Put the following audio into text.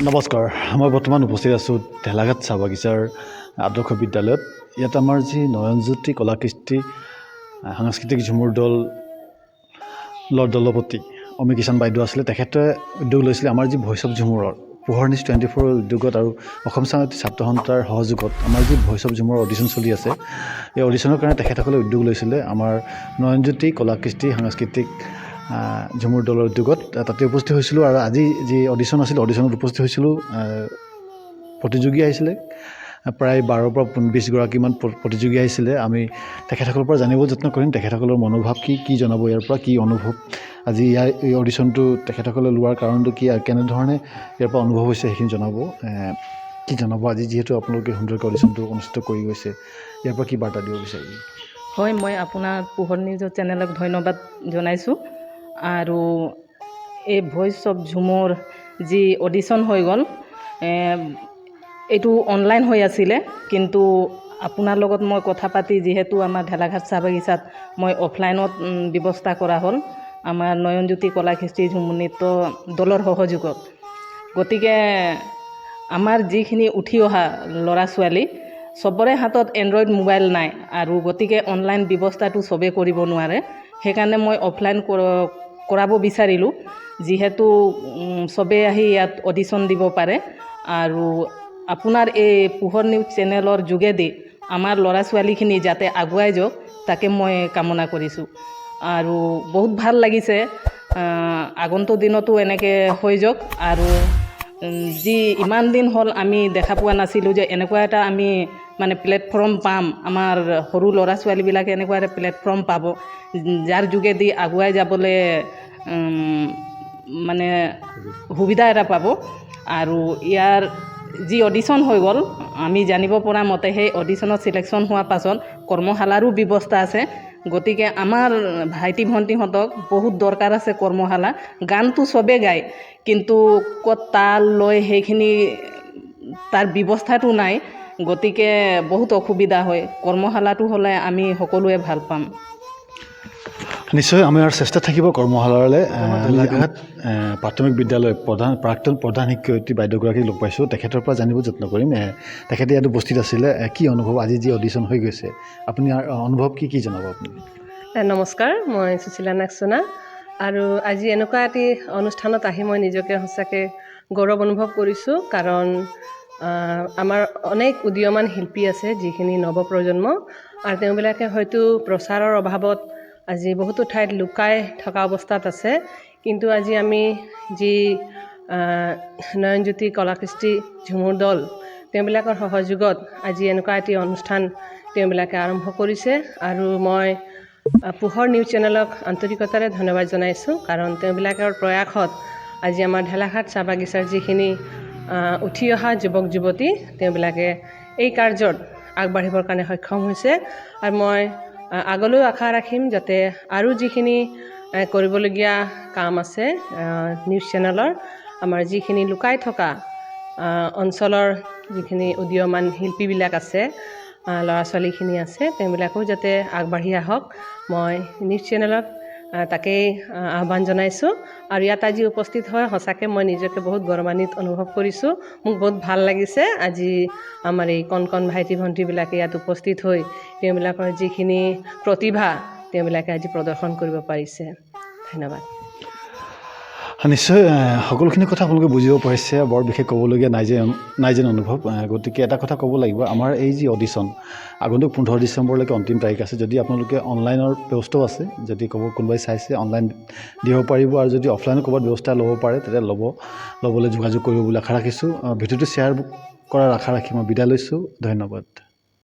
নমস্কাৰ, মই বৰ্তমান উপস্থিত আছোঁ ঢেলাঘাট চাহ বাগিচাৰ আদৰ্শ বিদ্যালয়ত। ইয়াত আমাৰ যি নয়নজ্যোতি কলাকৃষ্টি সাংস্কৃতিক ঝুমুৰ দলৰ দলপতি অমি কিষাণ বাইদেউ আছিলে, তেখেতে উদ্যোগ লৈছিলে আমাৰ যি ভইচ অফ ঝুমুৰৰ পোহৰ নিউজ 24ৰ উদ্যোগত আৰু অসম সাংস্কৃতিক ছাত্ৰ সন্থাৰ সহযোগত আমাৰ যি ভইচ অফ ঝুমুৰৰ অডিশ্যন চলি আছে, এই অডিশ্যনৰ কাৰণে তেখেতসকলে উদ্যোগ লৈছিলে আমাৰ নয়নজ্যোতি কলাকৃষ্টি সাংস্কৃতিক ঝুমুৰ দলৰ উদ্যোগত। তাতে উপস্থিত হৈছিলোঁ আৰু আজি যি অডিশ্যন আছিল, অডিশ্যনত উপস্থিত হৈছিলোঁ। প্ৰতিযোগী আহিছিলে, প্ৰায় 12ৰ পৰা 20গৰাকীমান প্ৰতিযোগী আহিছিলে। আমি তেখেতসকলৰ পৰা জানিব যত্ন কৰিম তেখেতসকলৰ মনোভাৱ কি, কি জনাব, ইয়াৰ পৰা কি অনুভৱ, আজি ইয়াৰ এই অডিশ্যনটো তেখেতসকলে লোৱাৰ কাৰণটো কি আৰু কেনেধৰণে ইয়াৰ পৰা অনুভৱ হৈছে, সেইখিনি জনাব। কি জনাব, আজি যিহেতু আপোনালোকে সুন্দৰকৈ অডিশ্যনটো অনুষ্ঠিত কৰি গৈছে, ইয়াৰ পৰা কি বাৰ্তা দিব বিচাৰিব? হয়, মই আপোনাৰ পোহৰ নিউজৰ চেনেলক ধন্যবাদ জনাইছোঁ। আৰু এই ভইচ অফ ঝুমৰ যি অডিশ্যন হৈ গ'ল, এইটো অনলাইন হৈ আছিলে, কিন্তু আপোনাৰ লগত মই কথা পাতি যিহেতু আমাৰ ঢেলাঘাট চাহ বাগিচাত মই অফলাইনত ব্যৱস্থা কৰা হ'ল আমাৰ নয়নজ্যোতি কলাকৃষ্টি ঝুমুৰ নৃত্য দলৰ সহযোগত। গতিকে আমাৰ যিখিনি উঠি অহা ল'ৰা ছোৱালী, চবৰে হাতত এণ্ড্ৰইড মোবাইল নাই আৰু গতিকে অনলাইন ব্যৱস্থাটো চবেই কৰিব নোৱাৰে। সেইকাৰণে মই অফলাইন কৰাব বিচাৰিলোঁ, যিহেতু চবেই আহি ইয়াত অডিশ্যন দিব পাৰে। আৰু আপোনাৰ এই পোহৰ নিউজ চেনেলৰ যোগেদি আমাৰ ল'ৰা ছোৱালীখিনি যাতে আগুৱাই যাওক, তাকে মই কামনা কৰিছোঁ। আৰু বহুত ভাল লাগিছে। আগন্তুক দিনতো এনেকৈ হৈ যাওক। আৰু যি ইমান দিন হ'ল আমি দেখা পোৱা নাছিলোঁ যে এনেকুৱা এটা আমি মানে প্লেটফৰ্ম পাম, আমাৰ সৰু ল'ৰা ছোৱালীবিলাকে এনেকুৱা এটা প্লেটফৰ্ম পাব, যাৰ যোগেদি আগুৱাই যাবলৈ মানে সুবিধা এটা পাব। আৰু ইয়াৰ যি অডিশ্যন হৈ গ'ল, আমি জানিব পৰা মতে সেই অডিশ্যনত চিলেকশ্যন হোৱাৰ পাছত কৰ্মশালাৰো ব্যৱস্থা আছে। গতিকে আমাৰ ভাইটি ভণ্টিহঁতক বহুত দৰকাৰ আছে কৰ্মশালা। গানটো চবেই গায়, কিন্তু ক'ত তাল লয়, সেইখিনি তাৰ ব্যৱস্থাটো নাই। গতিকে বহুত অসুবিধা হয়। কৰ্মশালাটো হ'লে আমি সকলোৱে ভাল পাম। নিশ্চয় আমাৰ চেষ্টা থাকিব কৰ্মশালালৈ। ঢেলাঘাট প্ৰাথমিক বিদ্যালয় প্ৰধান, প্ৰাক্তন প্ৰধান শিক্ষয়িত্ৰী বাইদেউগৰাকীক লগ পাইছোঁ। তেখেতৰ পৰা জানিব যত্ন কৰিম। তেখেতে ইয়াত উপস্থিত আছিলে। কি অনুভৱ, আজি যি অডিশ্যন হৈ গৈছে, আপুনি অনুভৱ কি কি জনাব আপুনি? নমস্কাৰ, মই সুশীলা নাগচোনা আৰু আজি এনেকুৱা এটি অনুষ্ঠানত আহি মই নিজকে সঁচাকৈ গৌৰৱ অনুভৱ কৰিছোঁ, কাৰণ আমাৰ অনেক উদীয়মান শিল্পী আছে, যিখিনি নৱপ্ৰজন্ম, আৰু তেওঁবিলাকে হয়তো প্ৰচাৰৰ অভাৱত আজি বহুতো ঠাইত লুকাই থকা অৱস্থাত আছে। কিন্তু আজি আমি যি নয়নজ্যোতি কলাকৃষ্টি ঝুমুৰ দল, তেওঁবিলাকৰ সহযোগত আজি এনেকুৱা এটি অনুষ্ঠান তেওঁবিলাকে আৰম্ভ কৰিছে। আৰু মই পোহৰ নিউজ চেনেলক আন্তৰিকতাৰে ধন্যবাদ জনাইছোঁ, কাৰণ তেওঁবিলাকৰ প্ৰয়াসত আজি আমাৰ ঢেলাঘাট চাহ বাগিচাৰ যিখিনি উঠি অহা যুৱক যুৱতী, তেওঁবিলাকে এই কাৰ্যত আগবাঢ়িবৰ কাৰণে সক্ষম হৈছে। আৰু মই আগলৈও আশা ৰাখিম যাতে আৰু যিখিনি কৰিবলগীয়া কাম আছে নিউজ চেনেলৰ, আমাৰ যিখিনি লুকাই থকা অঞ্চলৰ যিখিনি উদীয়মান শিল্পীবিলাক আছে, ল'ৰা ছোৱালীখিনি আছে, তেওঁবিলাকো যাতে আগবাঢ়ি আহক, মই নিউজ চেনেলক তাকেই আহ্বান জনাইছোঁ। আৰু ইয়াত আজি উপস্থিত হৈ সঁচাকৈ মই নিজকে বহুত গৌৰৱান্বিত অনুভৱ কৰিছোঁ। মোক বহুত ভাল লাগিছে। আজি আমাৰ এই কণ কণ ভাইটি ভণ্টিবিলাকে ইয়াত উপস্থিত হৈ তেওঁবিলাকৰ যিখিনি প্ৰতিভা, তেওঁবিলাকে আজি প্ৰদৰ্শন কৰিব পাৰিছে। ধন্যবাদ। নিশ্চয় সকলোখিনি কথা আপোনালোকে বুজিব পাৰিছে। বৰ বিশেষ ক'বলগীয়া নাই যেন অনুভৱ। গতিকে এটা কথা ক'ব লাগিব, আমাৰ এই যি অডিশ্যন আগন্তুক 15 ডিচেম্বৰলৈকে অন্তিম তাৰিখ আছে। যদি আপোনালোকে অনলাইনৰ ব্যৱস্থাও আছে, যদি ক'ব কোনোবাই চাইছে, অনলাইন দিব পাৰিব। আৰু যদি অফলাইনত ক'ৰবাত ব্যৱস্থা ল'ব পাৰে, তেতিয়া ল'বলৈ যোগাযোগ কৰিব বুলি আশা ৰাখিছোঁ। ভিডিঅ'টো শ্বেয়াৰ কৰাৰ আশা ৰাখি মই বিদায় লৈছোঁ। ধন্যবাদ।